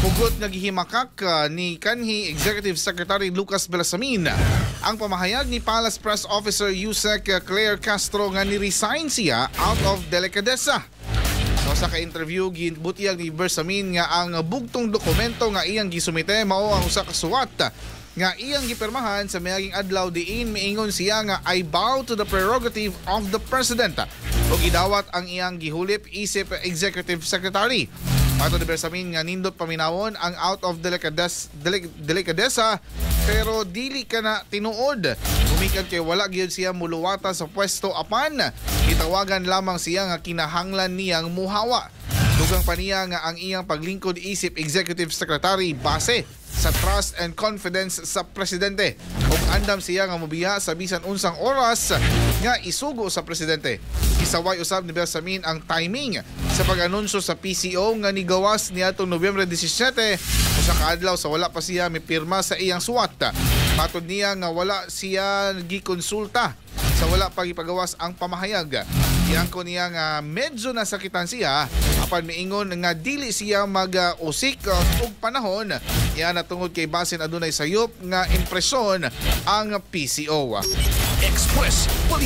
Hugot nga gihimakak ni kanhi Executive Secretary Lucas Bersamin ang pamahayag ni Palace Press Officer Usec Claire Castro nga ni-resign siya out of delicadeza. So sa ka-interview, gibutyag ni Bersamin nga ang bugtong dokumento nga iyang gisumite mao ang usa ka suwat nga iyang gipirmahan sa miaging adlaw diin miingon siya nga "I bow to the prerogative of the President" ug gidawat ang iyang gihulip isip Executive Secretary. Matod ni Bersamin nga nindot paminawon ang out of delicadeza, pero dili ka na tinuod. Gumikan kay wala gyud siya muluwata sa pwesto, apan gitawagan lamang siya nga kinahanglan niyang muhawa. Dugang pa niya nga ang iyang paglingkod isip Executive Secretary base sa trust and confidence sa presidente. Ug andam siya nga mobiya sa bisan unsang oras nga isugo sa presidente. Gisaway usab ni Bersamin ang timing sa pag-anunsyo sa PCO nga nigawas niadtong Nobyembre 17, usa ka adlaw sa wala pa siya mipirma sa iyang suwat. Matod niya nga wala siya gikonsulta sa wala pa gipagawas ang pamahayag. Giangko niya nga medyo nasakitan siya, apan miingon nga dili siya mag-usik og panahon niya na tungod kay basin adunay sayop nga impresyon ang PCO. Express Balita.